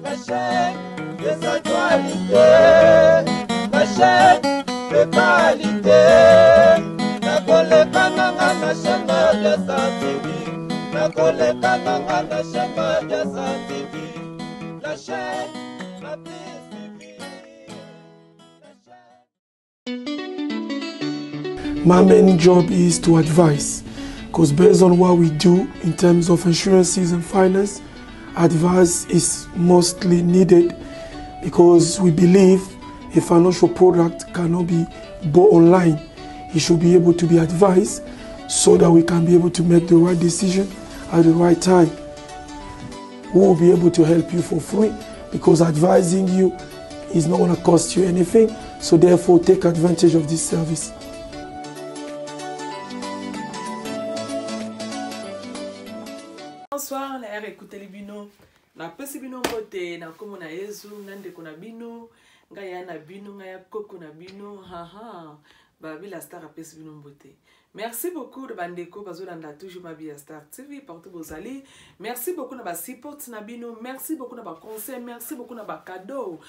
La chaîne des actualités, la chaîne de qualité. Nakoleka nanga na chaîne Madiasa TV. Nakoleka nanga na chaîne Madiasa TV. La chaîne la plus suivie. La chaîne. My main job is to advise, because based on what we do in terms of insurances and finance, advice is mostly needed because we believe a financial product cannot be bought online. It should be able to be advised so that we can be able to make the right decision at the right time. We will be able to help you for free because advising you is not going to cost you anything. So therefore, take advantage of this service. Bonsoir na yaka ekuteli bino napesi bino mbote na nkombo na yezu nga ndeko na bino ngai ya na bino ngai ya koko na bino haha babi la star apesi bino mbote. Merci beaucoup na bandeko bazolanda toujours Mabi ya Star TV partout bozali. Merci beaucoup na ba support na bino, merci beaucoup na ba conseil, merci beaucoup na ba cadeau.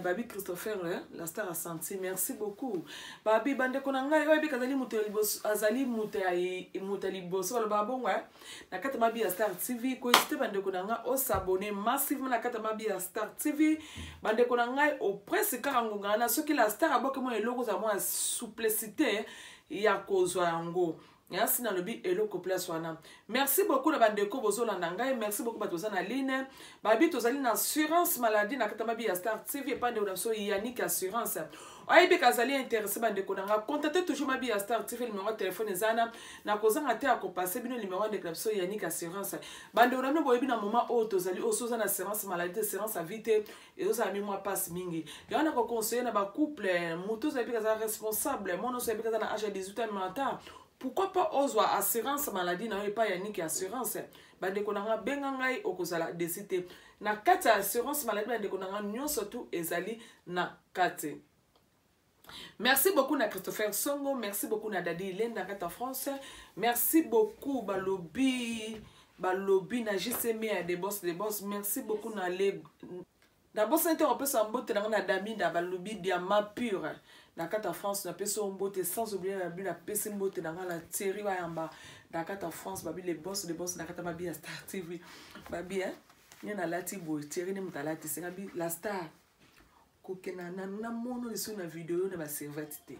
Babi Christopher hein, la star a senti. Merci beaucoup. Babi bandeko na ngai oyo bikazali moto ya liboso, azali moto ya moto ya liboso baloba bongo hein. Na kati Mabi ya Star TV ko hésiter bandeko na ngai o s'abonner massivement na kati Mabi ya Star TV. Bandeko na ngai o presse kaka ngonga na soki la star aboke mo eloko za mwa souplicité ya kozwa yango. Yasi nalobi eloko place wana. Merci beaucoup na bandeko bozolanda ngai, merci beaucoup bato boza na ligne. Babi tozali na assurance maladie na kati Mabi ya Star TV epa ndeko na biso Yannick Assurance. Oyebi kazali intéressé bandeko na nga, contactez toujours Mabi ya Star TV, numéro ya téléphone eza na, na kozanga te ya kopasser bino numéro ya ndeko na biso Yannick Assurance. Bandeko na bino boyebi na moment oyo tozali oyo soza na assurance maladie, assurance à vie te, ezozala mi mwa passe mingi. Yango na koconseiller na ba couple, moto oyo ayebi kaza responsable, mwana oyo ayebi kaza na âge ya 18 ans matin, pourquoi pas ozwa assurance maladie na yo epai ya Yannick Assurance. Bandeko na nga, benga ngai okozala déçu te. Na kati ya assurance maladie bandeko na nga nyonso tu ezali na kati. Merci beaucoup na Christopher Songo, merci beaucoup na Dadi Lenda kata France, merci beaucoup balobi balobi na JCM ya des boss des boss, merci beaucoup na les na boss nete opesa mbote na na Daminda balobi diamant pur na kata France na peso mbote, sans oublier na bino na pesi mbote na na Thierry Bayamba na kata France babi les boss des boss na kata babi ya Star TV babi hein ni na lati boy Thierry ni mutalati singa bi la star kokena na na mono liso na vidéo na ba servette te.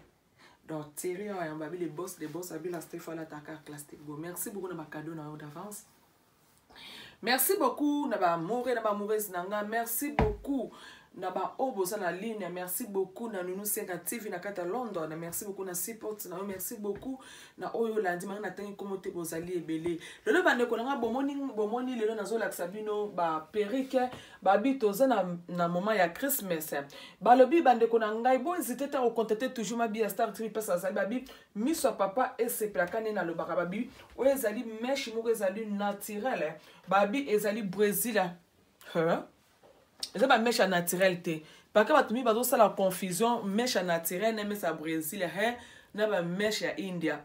Donc Thierry Bayamba babi les boss des boss babi la Stéphane la taka classe te. Bon, merci beaucoup na ba cadeau na yo d'avance. Merci beaucoup na ba amoureux na ba amoureuse na nga. Merci beaucoup na ba oyo boza na ligne. Merci beaucoup na Nounou Senga TV na kata London. Merci beaucoup na support na yo. Merci beaucoup na oyo landi manga na tangi komo te bozali ebele. Lelo bandeko na nga bomoni, bomoni lelo nazolakisa bino ba perruque babi toza na moment ya Christmas. Balobi bandeko na ngai bo hésiter ta ko contacter toujours Mabi ya Star TV parce azali babi miso ya papa esepelaka nde nalobaka babi oyo ezali mèche moko ezali naturelle babi ezali Brésil. Hein? Eza ba mèche ya naturel te. Parce que bato mingi bazosala confusion mèche ya naturel na mèche ya Brésil, hein, na ba mèche ya India.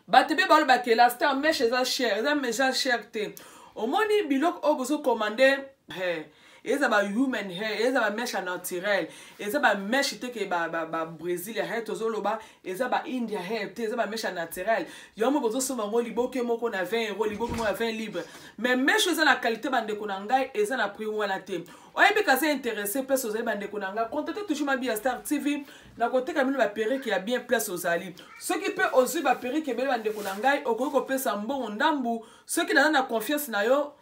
Bato be balobaka la star mèche eza cher, eza mèche cher te. Omoni biloko oyo bozo commander, hein, eza ba human hair, eza ba mèche naturel, eza ba mèche te ke ba Brésil hair tozoloba, eza ba India hair te, eza ba mèche naturel. Yo mo bozo somba ngo liboke moko na 20 euros, liboke moko na 20 libre. Mais mèche eza na qualité bandeko na ngai, eza na prix wana te. Oyebi kaza intéressé place ozali bandeko na ngai, contactez toujours Mabi ya Star TV na koteka bino ba perruque ya bien place ozali. Soki pe ozwi ba perruque ebele bandeko na ngai, okoki kopesa mbongo ndambu, soki naza na confiance na yo,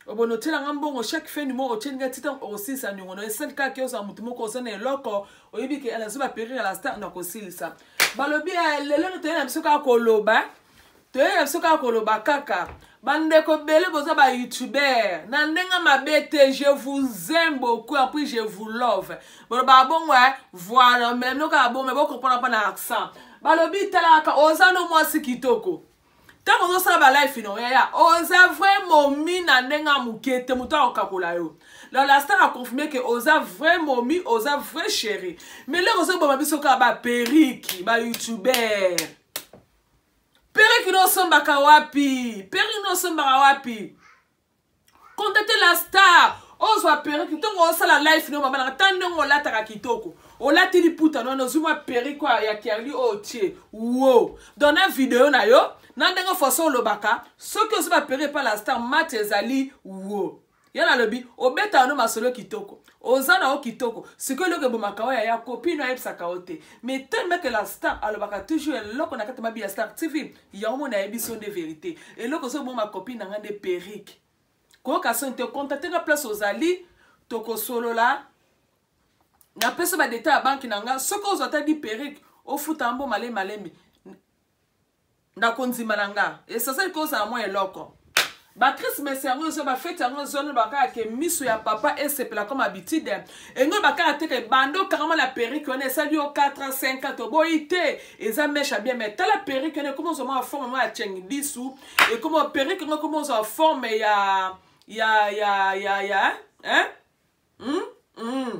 obono tiela nga mbongo chaque fin du mois, otieli nga tita okosilisa niongo na yo. Esali kaka ke ozala motu moko oza na eloko, oyebi ke nazwi ba perruque ya la star na kosilisa. Balobi, lelo no toyei na biso kaka koloba, toyei na biso kaka koloba kaka. Bandeko ebele boza ba youtubeur na ndenge mabe te, je vous aime beaucoup en plus je vous love. Boloba bongo, hein, voilà, mais bino kaka bongo, mais bo comprendre pas na accent. Balobi talaka oza no mwasi kitoko. Tango ozosala ba life no yaya, oza vrai momi na ndenge ya moke te, moto akokakola yo. La star a confirmé que oza vrai momi, oza vrai chéri. Mais lelo ozoboma biso kaka ba perruque, ba youtubeur. Perruque no osombaka wapi? Perruque no osombaka wapi? Contactez la star. Ozwa ozwa perruque, ntongo osala life no mama nanga, ta ndenge olataka kitoko, olati liputa no wana, ozwi mwa perruque ya kerli oyo otie wo donc na video na yo na ndenge façon olobaka. Soki ozwi baperruque epa la star, match ezali wo. Ya nalobi, obetaka no masolo kitoko, oza na yo kitoko. Sikoyo eloko ebomaka oyo ya copine ayebisaka yo te, mais tellement que la star alobaka toujours eloko na kati mabi ya Star TV, yango mona ayebi so nde vérité. Eloko ozoboma copine na nga nde perruque. Koyoka soni te, contacte nga place ozali, tokosolola, napesa badétails ya banque na nga. Soki ozwa ata 10 perruque, ofuta mbo malemi malemi na kondima na nga, esasali kozala mwa eloko. Bachristmas yango ezo, bafêtes yango ezona, bakaka ke miso ya papa esepela comme habitude. Engo bakaka te ke bando carrément na perruque wana esali yo 4 ans, 5 ans, toboyi te, eza mèche ya bien. Mais tala perruque wana ekoma ozwa mwa forme mwa ya tcheng disu, ekoma perruque yango ekoma ozwa forme ya hein?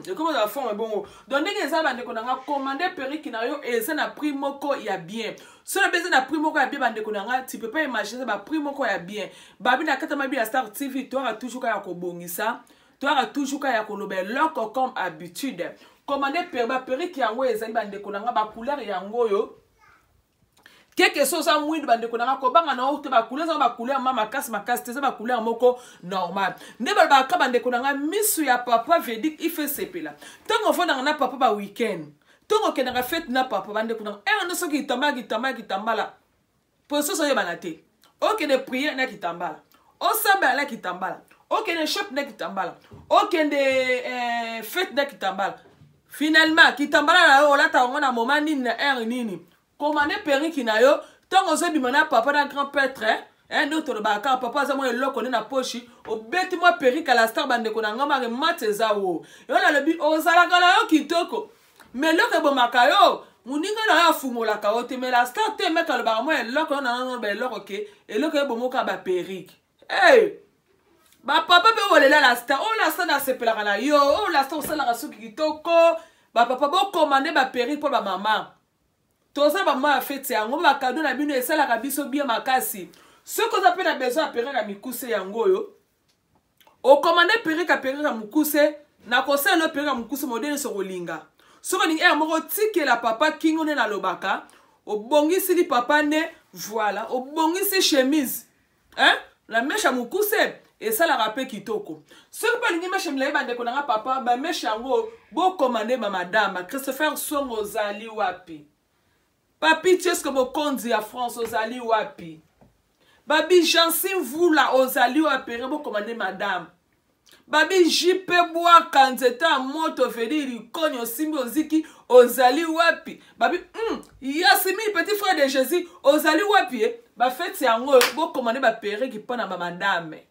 Ekoma ozwa forme bongo. Donc ndenge eza, bandeko na nga, commande perruque na yo, eza na prix moko ya bien. So na eza na prix moko ya bien, bandeko na nga, tu peux pas imaginer, baprix moko ya bien. Babi na kati ya mabi ya Star TV, toyaka toujours kaka ya kobongisa, toyaka toujours kaka ya koloba eloko comme habitude. Commande baperruque yango ezali, bandeko na nga, bacouleur yango oyo keke. So oza mwindu, bandeko na nga, kobanga na yo te, bacouleur eza bacouleur ma makasi makasi te, eza bacouleur moko normal. Nde balobaka, bandeko na nga, miso ya papa vedik ife esepela ntango ofandaka na papa ba weekend, ntango okendaka fête na papa. Bandeko na nga, ere nde soki kitambala, kitambala, kitambala, po soso oyebana te. Okende prière na kitambala, osambela na kitambala, okende shop na kitambala, okende fête na kitambala. Finalement kitambala na yo olata yango na moment nini, na heure nini? Commande perruque na yo ntango ozobima na papa na grand prêtre. Nde tolobaka kaka, papa aza mwa eloko nde na poche, obeti mwa perruque la star. Bandeko na nga, make mate eza wo. Yo nalobi, ozalaka na yo kitoko, mais eloko ebomaka yo, moninga na yo afungolaka yo te. Mais la star te, meke alobaka mwa eloko yo nanano baeloko ke eloko ebomoka baperruque. Hey! Bapapa mpe bolela la star oyo, la star nasepelaka na yo oyo, la star osalaka suki kitoko. Bapapa, bocommande baperruque mpo bamama toza bamama ya fête yango. Bacadeau na bino esalaka biso bien makasi. Soki oza mpe na besoin ya perruque ya mikuse, yango oyo, ocommande perruque ya perruque ya mokuse, nakosala yo perruque ya mokuse modèle nyonso kolinga. Soki olingi ere moko otikela papa kingo, nde nalobaka, obongisili papa nde voilà, obongisi chemise, hein? Na mèche ya mokuse esalaka mpe kitoko. Soki mpe olingi mèche milai, bandeko na nga, papa, bamèche yango bocommande. Bamadame Christopher Songo, ozali wapi? Papi Tieske, mokonzi ya France, ozali wapi? Babi Jansi Mvula, ozali wapi? Ere bocommande madame. Babi JP Bwaka, nzete ya moto vedi likoni osimbi oziki, ozali wapi? Babi Yasimi, petit frère de Jésus, ozali wapi? E bafêtes yango oyo, bocommande baperruque mpo na bamadame.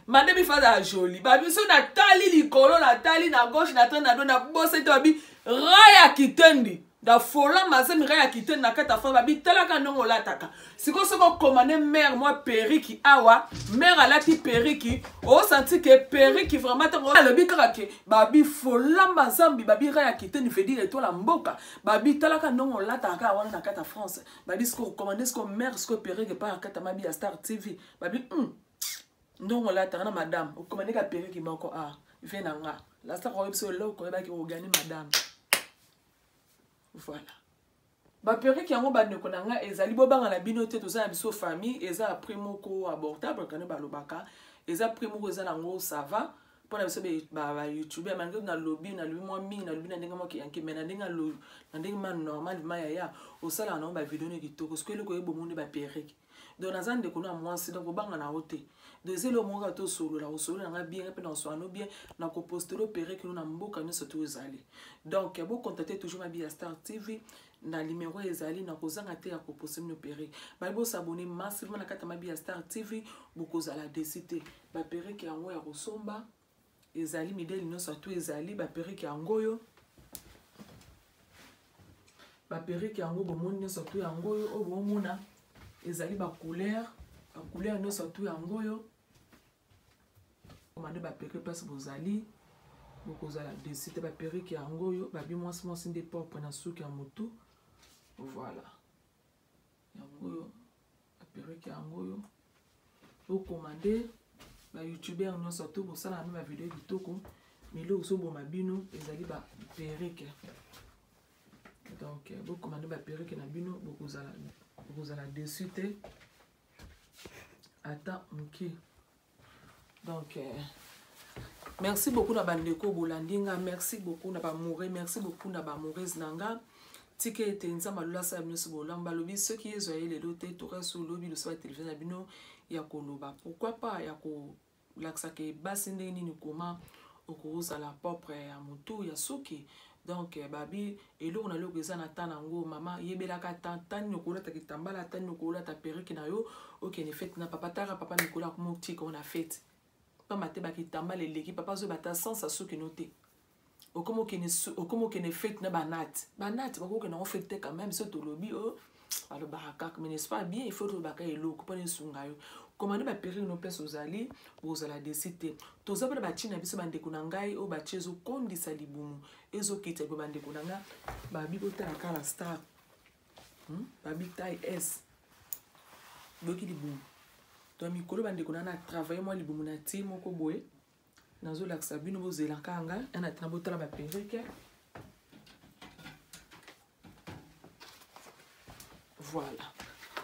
Madame ifa azala joli. Babi so natali likolo, natali na gauche, natali na do, nabosa te. Babi Raya Kitendi da fola mazemi, Raya Kitendi na kati ya France, babi talaka ndenge olataka. Sikoyo soki ocommande mère mwa perruque awa, mère alati perruque, osanti ke perruque vraiment. Ntango alobi kaka ke babi fola mazambi, babi Raya Kitendi veut dire etola mboka. Babi talaka ndenge olataka kaka wana na kati ya France. Babi sikoyo ocommande sikoyo mère sikoyo perruque epai ya kati ya mabi ya Star TV. Babi ndongo olataka na madame, ocommande ka perruque moko a vie na nga la star oyebi so eloko oyebaki ogani madame. Voilà baperruque yango, bandeko na ngai, ezali. Bobanga na bino te, toza na biso famille. Eza prix moko abordable kane balobaka, eza prix moko eza nango ça va mpona biso bayoutube. Malgré nalobi mwa mingi, nalobi na ndenge moko yanke, mais na ndenge ma normal ma yaya osalaka nango bavideo ne kitoko. Soki eloko oyebomo nde baperruque. Donc naza ndeko na mwasi, donc obanga na yo te. Donc eza eloko moko kaka tosolola, kosolola nanga bien mpe na kosolola no bien, na kopostela perruque no na mboka nyonso to ezali. Donc bocontacte toujours Mabi ya Star TV na numéro ezali na kozanga te ya koposte bino perruque. Bayi bos'abonner massivement na kati ya Mabi ya Star TV, bokozala déçus te. Baperruque yango ya kosomba ezali modèle nyonso atu ezali. Baperruque yango oyo, baperruque yango bomoni nyonso tu yango oyo, oyo bomona ezali bacouleur, bacouleur nyonso tu yango oyo. Commande baperruque place bozali, bokozala déçus te. Baperruque yango oyo, babi mwasi mwasi nde propre na suki ya motu. Voilà yango oyo, baperruque yango oyo, ocommande. Ba youtubeur nyonso to bosala na ba video kitoko, mais eloko ezoboma bino ezali ba perruque. Donc bokomande ba perruque na bino, bokozala bokozala déçu te ata moke. Donc merci beaucoup na bandeko bolandi nga, merci beaucoup na bamoure, merci beaucoup na bamourese na nga. Tika ete Nzambe alola asala bino nyonso bolamu. Balobi soki Yezu aye lelo te, toka so lobi loso ya televizio na bino ya koloba, pourquoi pas ya kolakisaka basi ndenge nini koma okozala propre ya motu ya suki. Donc babi eloko na eloko eza na temps nango, mama yebelaka temps, temps nini okolata kitambala, temps nini okolata perruque na yo, okende fête na papa. Tara papa Nicolas akomotika na fête, pamba te bakitambala eleki papa azoyeba ata sens ya suki no te. Okomi okende fête na banate, banate bakokende yango fête te quand même. So tolobi o balobaka kaka, mais n'est-ce pas bien? Il faut tolobaka eloko mpona esunga yo. Komande baperruque no place ozali, bozala déçu te. Toza mpona batie na biso, bandeko na ngai, oyo batie ezokondisa libumu, ezokita libumu. Bandeko na nga, babi botala kaka la star, Babi taille S boyoki libumu. To mikolo, bandeko na, na travaille mwa libumu na tie moko boye, nazolakisa bino, bozelaka nga ana tina botala baperruque. Voilà,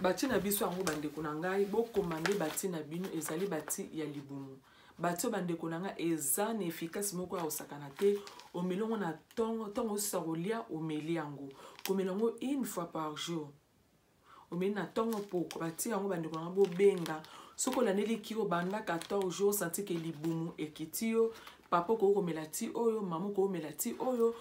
batie na biso yango. Bandeko na ngai, bokomande batie na bino, ezali batie ya libumu. Batie, bandeko na ngai, eza na efficace moko ya kosakana te. Omeli yango na ntongo, ntongo osisa kolia, omeli yango, komela yango une fois par jour. Omeli na ntongo poko batie yango. Bandeko na ngai, bobenga soki olandeli kilo banda 14 jours, santi ke libumu ekiti yo. Papa okoki komela ti oyo, mama okoki komela ti oyo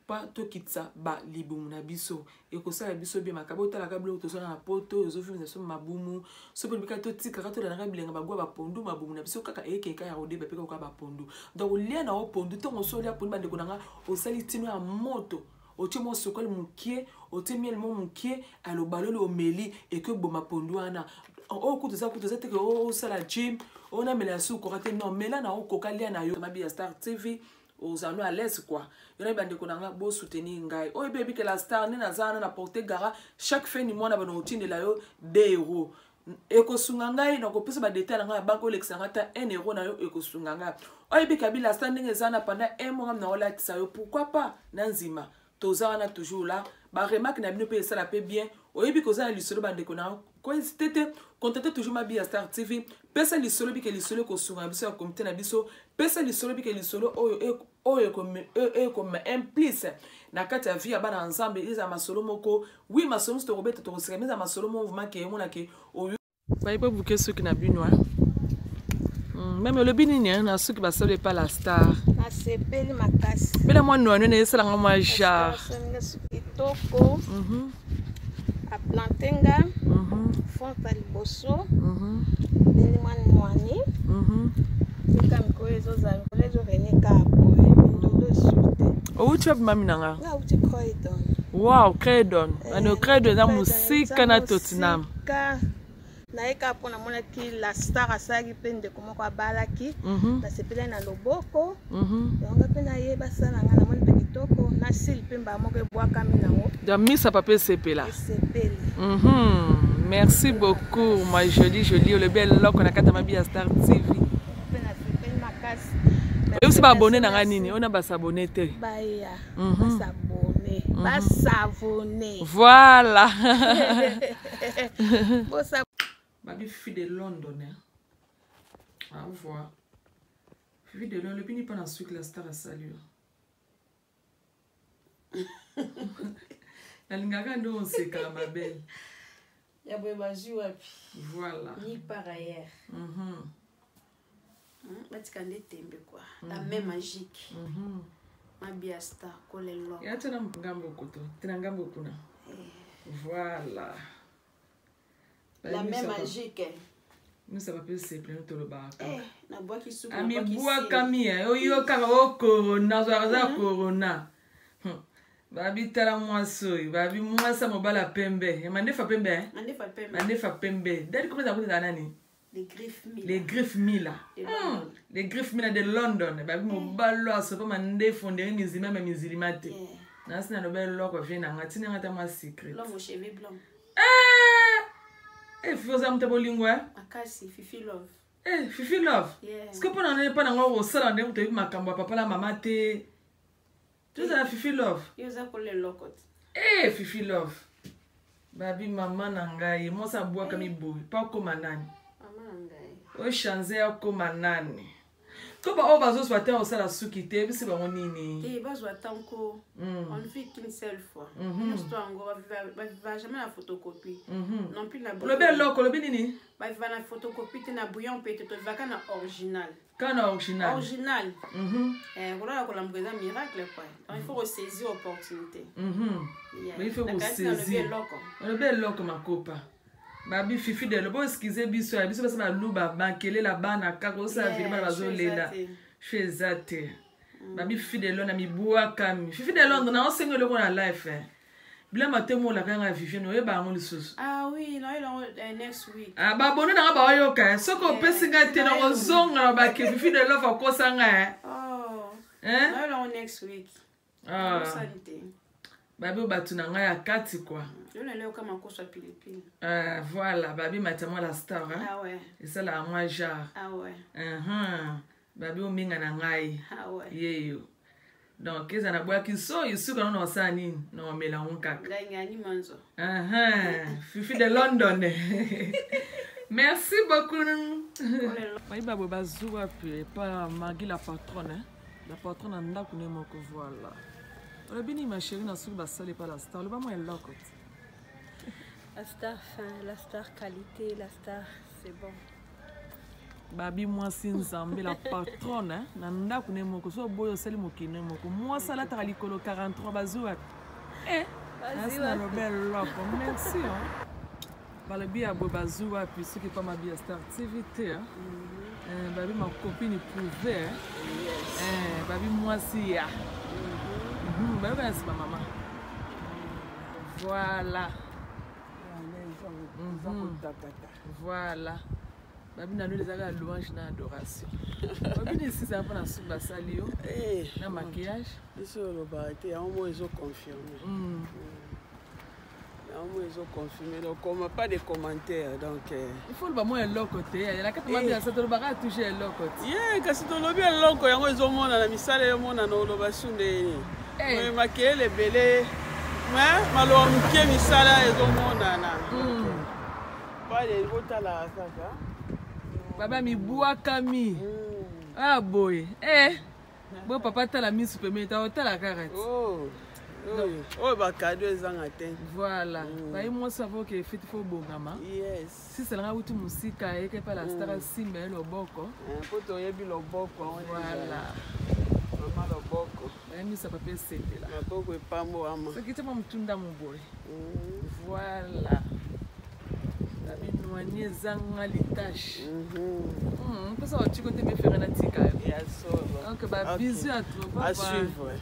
mpa tokitisa balibumu na biso, ekosala biso bien. Makaba otalaka biloko tozala na poto, ezofimisa biso mabumu. Soki olobika totikaka, tolandaka bilenga bagwa bapondu, mabumu na biso kaka eyekeka ya kodeba mpe kaka bapondu. Donc olia na yo pondu, ntongo oso olia pondu, bandeko na nga, osali tino ya moto, otie mwa sukali mokie, otie miel mo mokie, alobaloli, omeli, ekoboma pondu wana. Oyo kutu eza kutu eza teke osala gym oyo namela ya sukoka te. Non, mela na okoka, lia na yo. Mabi ya Star TV, ozala no à l'aise quoi. Yo na bandeko na nga, bosoutenir ngai. Oyo ebebi ke la star nde naza wana na porte gara, chaque fin du mois na bana otindela yo 2 euro, ekosunga ngai na kopesa badetail na ngai ya banque. Olekisa ngai ata 1 euro na yo, ekosunga ngai. Oyebi kabila star ndenge eza na pendant un mois na olatisa yo, pourquoi pas na nzima. Toza wana toujours là. Baremarque na bino mpe esala mpe bien. Oyebi koza na lisolo, bandeko na kohésite te, contacte toujours Mabi ya Star TV. Pesa lisolo bike, lisolo ekosunga na biso ya komite na biso. Pesa lisolo bike, lisolo oyo oyo ekoma un plus na kati ya vie ya bana ya Nzambe. Ezala masolo moko, wi, masolo mosusu tokobeta, tokoseka, mais ezala masolo moko vraiment ke emonake oyo bayebi buke suki na bino. Même olobi nini na suki basala epa la star? Nasepeli makasi. Mpe na mwa noano na esalanga mwa genre. Kitoko. Aplante nga fond ya liboso, ndenge mwa nwani tika mikolo ezozala, mikolo ezorene kaka boye, mindondo esu te. Outi wapi, mami na nga? Nga auti Croydon. Wow, Croydon! Ano Croydon eza mosika na Tottenham. Naye kaka mpo namonaki la star asalaki mpe ndeko moko abalaki. Nasepelaki na loboko yango mpe nayeba asala nga, namoni mpe kitoko na sile mpe mbala moko ebwakami nango. Donc misa papa esepela. Esepeli. Merci beaucoup, ma jolie jolie. Olobi eloko na kati ya Mabi ya Star TV. Mpe nasepeli makasi. Oyebisi baabonné na nga nini oyo na basabone te? Baya basabone, basavone. Voilà. Bosa. Babi fille de London, hein? Au revoir. Fille de London, le pas na suki la star asali yo. Nalingaka nde osekaka, ma belle. Ya boye bazwi wapi? Voilà. Ni par ailleurs. Batika nde tembe quoi, la main magique. Mabia Star kolelo. Ya tena ngambo koto tena ngambo kuna, voilà. La main magique. Misa bape sepele, tolobaka. Nabwaki suki. Amibwakami oyo kaka o corona, ozwaka za corona. Babi tala mwasi oyo, babi mwasi ya mobali ya pembe, ya mandefa pembe, eh? Mandefa pembe. Mandefa pembe dadi koma eza koteza nani? Les griffes Mila. Les griffes Mila. De London. Les griffes Mila de London. Babi mobali oyo asopa mandefu ndenge mizilima me mizilima te. Nasi naloba eloko vie nanga ntina nga ta mwa secret. L'homme aux cheveux blancs. Eh, fifi, oza moto ya bolingo, eh? Makasi, Fifi Love. Eh, Fifi Love. Yeah. Siko mpo na nani mpo na ngo kosala ndenge toyebi makambo ya papa na mama te. Tozala Fifi Love. Yo oza kolela eloko te. Eh, Fifi Love. Babi mama na ngai, mwasi abwakami boye, mpo akoma nani? Mama na ngai. Ochange akoma nani? To ba oyo bazozwa te kosala suki te, yebisi bango nini? Te bazwa tanko. On ne vit qu'une seule fois. Nyonso to yango baviva jamais na photocopie. Non plus na Olobi eloko, olobi nini? Baviva na photocopie te na bouillon mpe te, tovivaka na original. Kaka na original. Original. Eh, kolala kolambuka eza miracle quoi. Donc il faut kosaisir opportunité. Yeah. Mais il faut Na kati nalobi kosaisir. eloko. Olobi eloko makopa. Babi Fifi de bo excuse biso ya biso basa baluba bakelela bana kaka osala Yeah, vile bana show eza bazolela. te. Show eza te. Babi Fifi de Londres mibwakami. Fifi de Londres na osenga eloko na life. Eh. Bilamba te molaka nga Viviane oyeba yango lisusu. Ah oui, na yo next week. Ah babone nanga baoyoka eh. Soki opesi ngai te nakozonga na bake Fifi de Love akosa ngai. Eh. Oh. Eh? Na yo next week. Ah. Osali te. Babi bato na ngai ya kati quoi. Yo na leo kama koswa pilipili. Voilà, babi matama la star hein. Ah ouais. Esalaka mwa genre. Ah ouais. Babi ominga na ngai. Ah ouais. Yeyo. Donc eza na bwaki so suka na osala nini? Na omela ngo kaka. Ngai manzo. Fifi de London. Merci beaucoup. Bayi babo bazuwa pe pa Maggie la patronne hein. La patronne na ndako ne moko voilà. Olobi nini ma chérie na suki basali pa la star, loba mwa eloko te. La star fin, la star qualité, la star c'est bon. Babi mwasi nzambe la patronne hein, na ndako ne moko so boyo osali mokili ne moko. Mwasi alataka likolo 43 bazuwa. Eh, Bazuwa. nasi nalobi eloko. Merci hein. Balobi ya boye bazuwa puis soki pa Mabi ya Star TV te hein. Babi ma copine prouvée hein. Yes. Babi mwasi ya. Babi bana sima mama. Voilà. Voilà. Babi na lelo ezalaka louange na adoration. Babi ni sisa mpo na suki basali yo. Na maquillage. Biso olobaka te, yango moko ezoconfirme. Yango moko ezoconfirme. Donc, on pas de commentaires. Donc, il faut loba mwa eloko te. Na kati mabi ya sato olobaka toujours eloko te. Yeah, kasi tolobi eloko yango ezomonana, misala ezomonana, oloba su ndenge. Mais makelele ebele, mais maloba moke misala ezomonana. Pale botala kaka. Baba mibwakami. Ah boye. Eh. Bo papa tala misu pembeni ta otala kaka ti. Oh. Oyo ba cadeau ezanga te. Voilà. Ba ye mwasi avo ke feti fo bongama. Yes. Si selanga uti musika yeke pa la star simba ye loboko. Po toyebi loboko. Voilà. Mama loboko. Ba ye misa papa esepela. Maboko epambo ama. Soki te mwa mutunda moboye. Voilà. Babinwani ezanga litache. Mposa batiko te befere na tika yo. Ya solo. Donc ba bisous à toi. À suivre.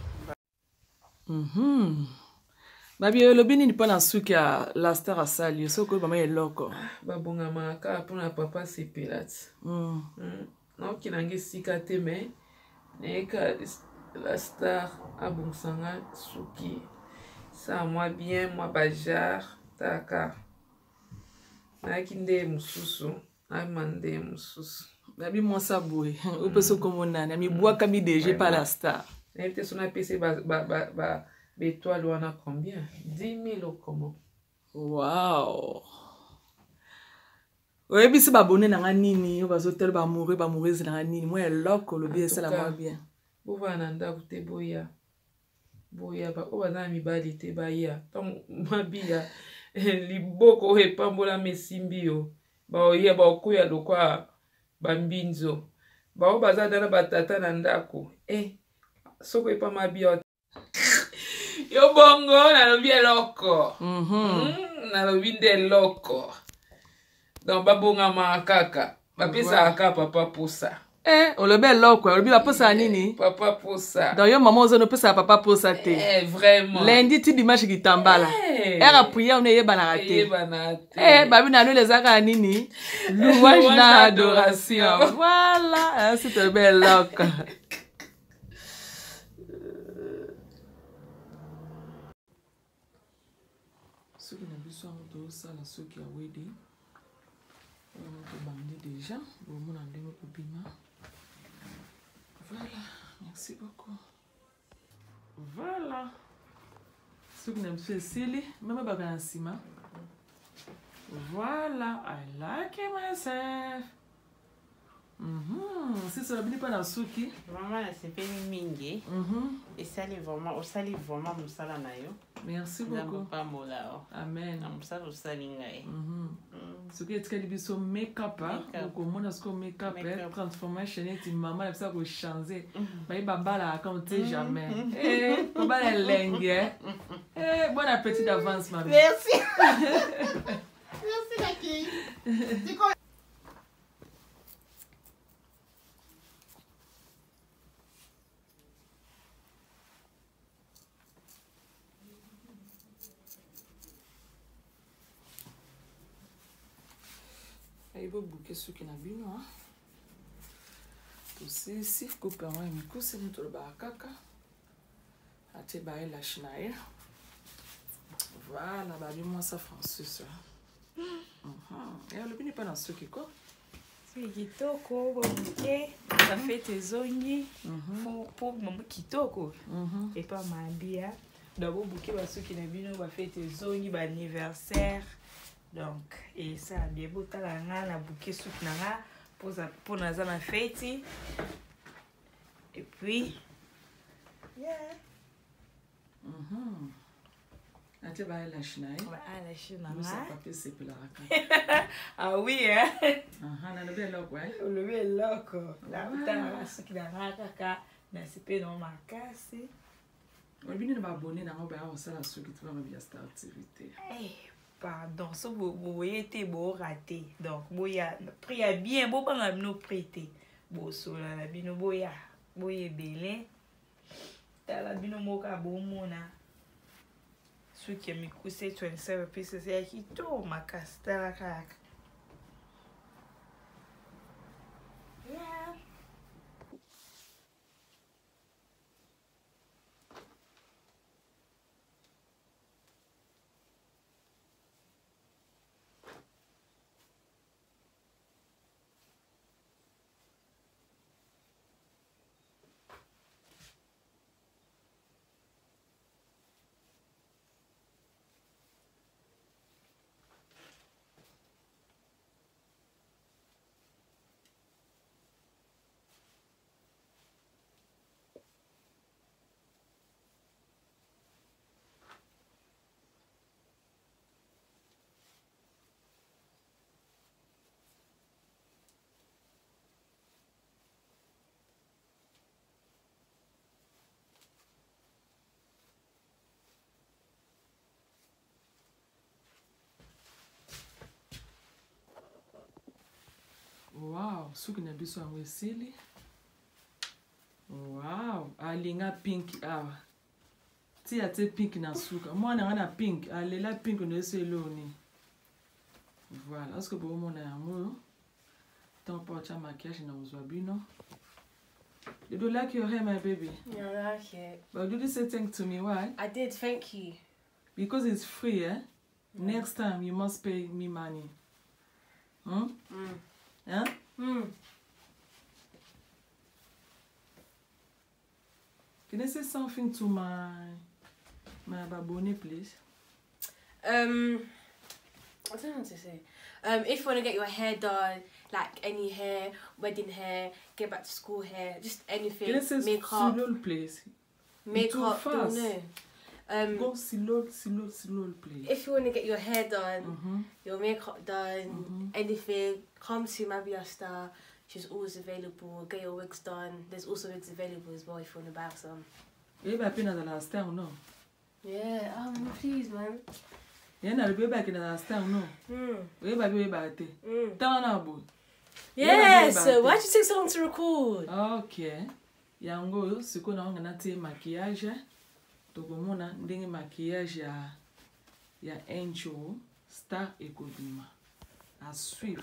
Babi olobi nini mpo na suki ya la star asali yo soki oyeba ma eloko. Babongamaka kaka mpona papa sepela ti. Naoki nanga esika te mais nayeka la star abongisanga suki. Ça moi bien, moi bajar, taka. Nayaki nde mosusu, nayeba nde mosusu. Babi mwasi aboye, opesa okombo nani, amibwakami déjà par la star. Nayebi te soki napesi ba étoile wana combien? 10 000 ou comment? Wow. Oyebisi babone nanga nini, oyo bazotala ba amoureux, ba amoureuse nanga nini, mwa eloko olobi esala mwa bien. Bovanda na ndako te boya. Boya ba oyo baza na mibali te baya. Ntango mabiya liboko oyo epambolama esimbi yo. Baoya baokuya lokwa bambinzo. Bao baza dana batata na ndako. Soko epa mabiya yo bongo nalobi eloko. Nalobi nde eloko. Donc babongamaka kaka. Bapesaka kaka papa posa. Olobi eloko, olobi baposa nini? Papa posa. Donc yo mama ozoni opesaka papa posa te. Vraiment. Lundi ti dimanche kitambala. Era prière ono eyebanaka te. Eyebanaka te. Babi na lelo ezalaka nini? Louange na adoration. Voilà, c'est olobi eloko. Soki na biso yango tozosala soki ya wede. Tobandi déjà, bomona ndenge kobima. Voilà, merci beaucoup. Voilà. Soki na biso esili, meme baka na nsima. Voilà, I like it myself. Mhm. Sisi olobini mpo na suki. Vraiment nasepeli mingi. Mhm. Esali vraiment osali vraiment mosala na yo. Merci beaucoup. Nzambe apambola yo. Amen. Na mosala osali ngai. Mhm. Soki etikali biso make-up, okomona sikoyo make-up, Make-up. transformation neti mama na biso akochange. Baye babalaka on sait jamais. Eh, kobala elengi, eh. Eh, bon appétit d'avance, mami. Merci. Merci Naki. Ayi bobuke suki na bino, tosilisi coupe yango ya mikuse nde tolobaka kaka atie ba eyelash na ye. Voilà, babi mwasa Francis. Alobi ni mpe na suki ko Soki kitoko bobuke bafete ezongi po mama kitoko epa mabia. Donc bobuke basuki na bino, bafete ezongi, baanniversaire, donc esala bien. Botala nga na buke suki na nga mpo naza na feti. Et puis yeah. Atie ba eyelash na ye. Ba eyelash na nga. Mosaka mpe esepelaka kaka. Ah oui, hein? Aha, nalobi eloko, eh? Olobi eloko. Natalaka suki na nga kaka, nasepeli nango makasi. Olobi nini baabone nango baya kosala suki te bama bia Star TV te? Eh, pardon, so boye te, borate. Donc boya, prix ya bien, bobanga bino prix te, bosola na bino, boya, boya ebele. Tala bino moko kaka bomona suki ya mikuse 27 pieces ya kitoko makasi. Tala kaka. Yeah. Wow, suki na biso yango esili. Wow, alinga pink awa. Tia te pink na suka. Mwana nga na pink, alela pink no eso eloni. Voilà, est-ce que bomona yango? Tant pour tia maquillage na ozwa bino. Did you like your hair, my baby? Yeah, I like it. But did you say thank to me? Why? I did, thank you. Because it's free, eh? Next time you must pay me money. Hmm? Mm. Hein? Mm. Can I say something to my babone, please? I don't know what to say. If you want to get your hair done, like any hair, wedding hair, get back to school hair, just anything. Can I say makeup, slow, please? Makeup, Too don't fast. know. Go slow, slow, slow, please. If you want to get your hair done, your makeup done, anything, come to Mabia Star. She's always available. Get your wigs done. There's also wigs available as well if you want to buy some. You ever been at the last time, no? Yeah, please, man. Yeah, no, you back in the last time, no? You ever be about it? Turn up, boy. Yes, so why'd you take so long to record? Okay. Yango, siko na wanga nati maquillage. Tokomona ndenge maquillage ya Angel Star ekobima. À suivre.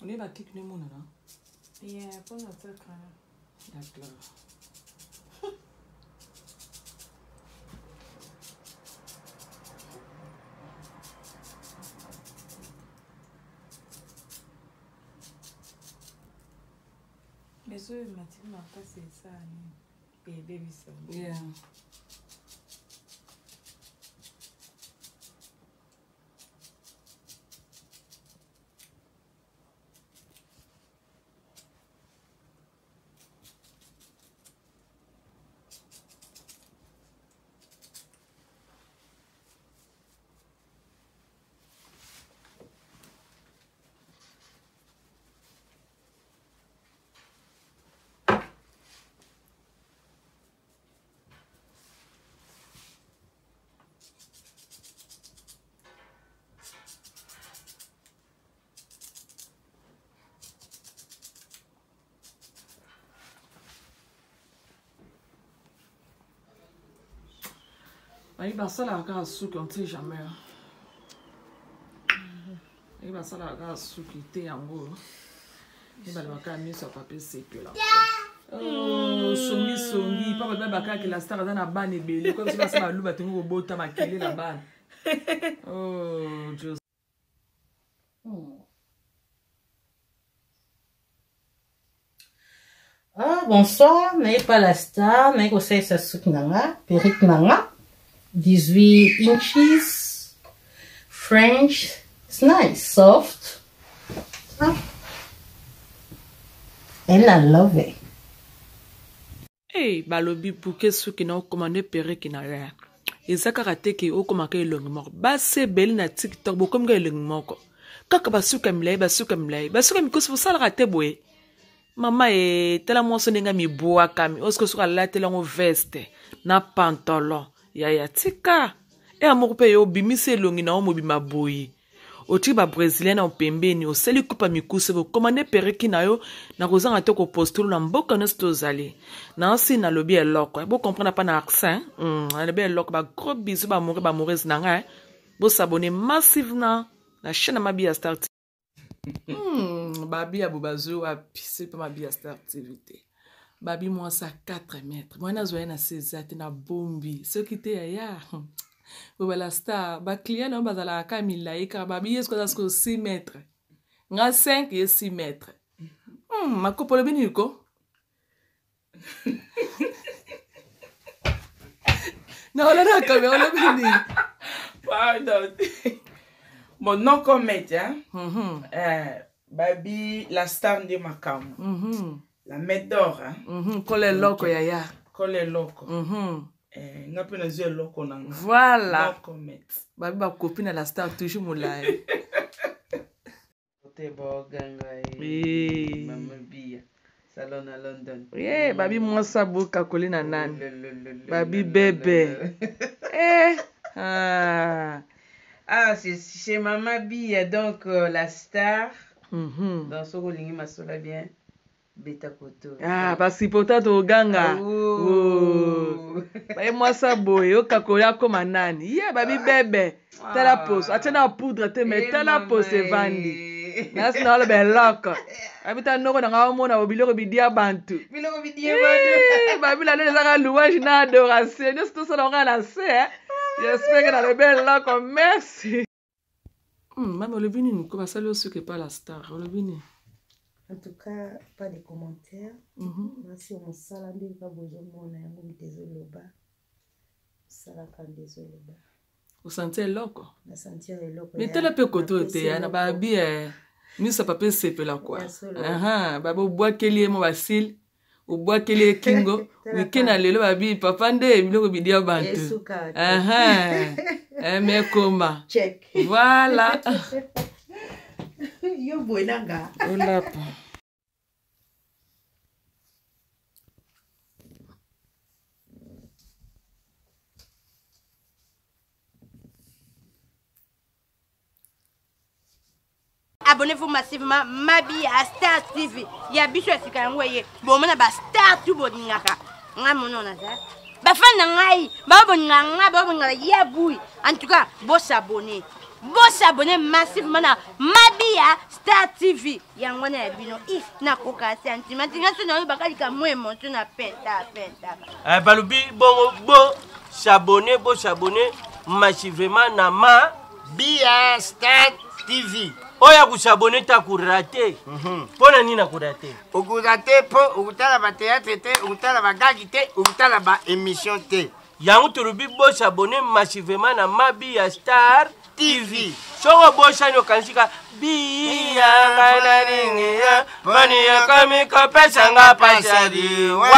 Olie bakiki no emonana? Yeah, mpona tokana. D'accord. Mais oyo emati makasi esala nini? Ebebisa. Yeah. Bayi basalaka kaka suki, on sait jamais. Bayi basalaka kaka suki te yango. Ye balobaka miso ya papa esepela. Oh, songi songi papa bato bayebaka ke la star aza na bana ebele kwa biso basi baluba tongi kobota makele na bana. Oh, Joseph. Ah, bonsoir, naye pa la star, naye kosalisa suki na nga, perruque na nga, 18 inches, French, it's nice, soft. Ah. And I love it. Hey, balobi buke suki na okoma nde perruque na yo eza kaka te ke okomaka elongi moko. Basi ebele na TikTok bokomi kaka elongi moko, kaka basuki ya milai, basuki ya milai, basuki ya mikosi, bosalaka te boye. Mama e, tala mwasi ndenge amibwakami oyo soki alateli yango veste na pantalon yaya tika eya moko mpe yo obimisi elongi na yo mobima boye, otiki babrésilien na pembeni, osali kupa mikuse, bokomande pereki na yo na kozanga te kopostule na mboka nyonso tozali nansi. Nalobi eloko bocomprendre pa na accent, nalobi eloko. Bagros bisou bamoure bamoureuse na ngai, bosabone massivement na chaîne ya Mabiya Star TV. Babi ya bo bazwi wapi soki mpe Mabiya Star TV te? Babi mwasi ya 4 mètre mwana azwa ye na se eza te na bombi soki te yaya bobala star baclient na yo bazalaka kaka milai kaka. Babi ye soki aza sikoyo 6 mètre, nga 5, ye 6 mètre. Makopo olobi nini ko na olona kamera olobi nini? Pardon. Bon, non comment, hein? Babi, la star nde makambo. La main d'or, hein? Kola eloko yaya. Kola eloko. Nga mpe nazwi eloko na nga. Voilà. No comment. Babi bakopi na la star toujours molai. Te boganga ye. Mama Bia. Salon na London. Ye, babi mwasi aboka koli na nani? Babi bebe. Eh. Ah. Ah, c'est chez Mama Bia, donc la star. Dans ce olingi masola bien. Beta koto. Ah, basipota toganga. Oh. Baye mwasi boye okakola akoma nani? Ye babi bebe. Tala poso, atia na poudre te mais Eh, tala mama, poso evandi. eh. Nasi na oloba eloko. Babi ta noko na nga omona biloko bidia bantu. Biloko bidia bantu. Eh, babi la lelo ezaka louange na adoration. Nyonso tosala ngo na se. Eh. J'espère que nalobi eloko. Merci. Mami olobi nini ko basali yo suki epa la star olobi nini? En tout cas, pas de commentaires. Merci au mosala nde kaka bozomona yango moto ezoloba. Mosalaka nde ezoloba. Osanti eloko? Nasentir eloko. Mais tala mpe kote oyo te ya na babi miso ya papa esepela kua. Ya solo. Aha, babi obwakeli ye mo basile obwakeli ye kingo wike na lelo babi papa nde biloko bidia bantu. Esuka te. Aha. Eh, mais koma Check. Voilà. Yo boye nanga. Olapa. Abonnez-vous massivement Mabi à Star TV. Ya biso ya sika yango ye. Bomona ba star tout bolingaka. Nga mono na za. Ba fan na ngai, ba bolingaka nga, ba bolingaka ya bouille. En tout cas, bo s'abonner. Bosabone massivement na Mabia Star TV. Yango wana ya bino. Ih, nakoka sentiment. Nga so nayoba kalika mo emotion na penta penta. Eh, balobi bongo bo s'abonner, bo s'abonner massivement na ma Bia Star TV. Oyo akosabone te akorate. Mpo na nini akorate? Okorate mpo okotala bateatre te, okotala bagagi te, okotala baémission te. Yango tolobi bosabone massivement na Mabiya Star TV. Soki obosani okanisi ka biya ngai nalingi yo, boni okomi kopesa nga pasi ya liwa.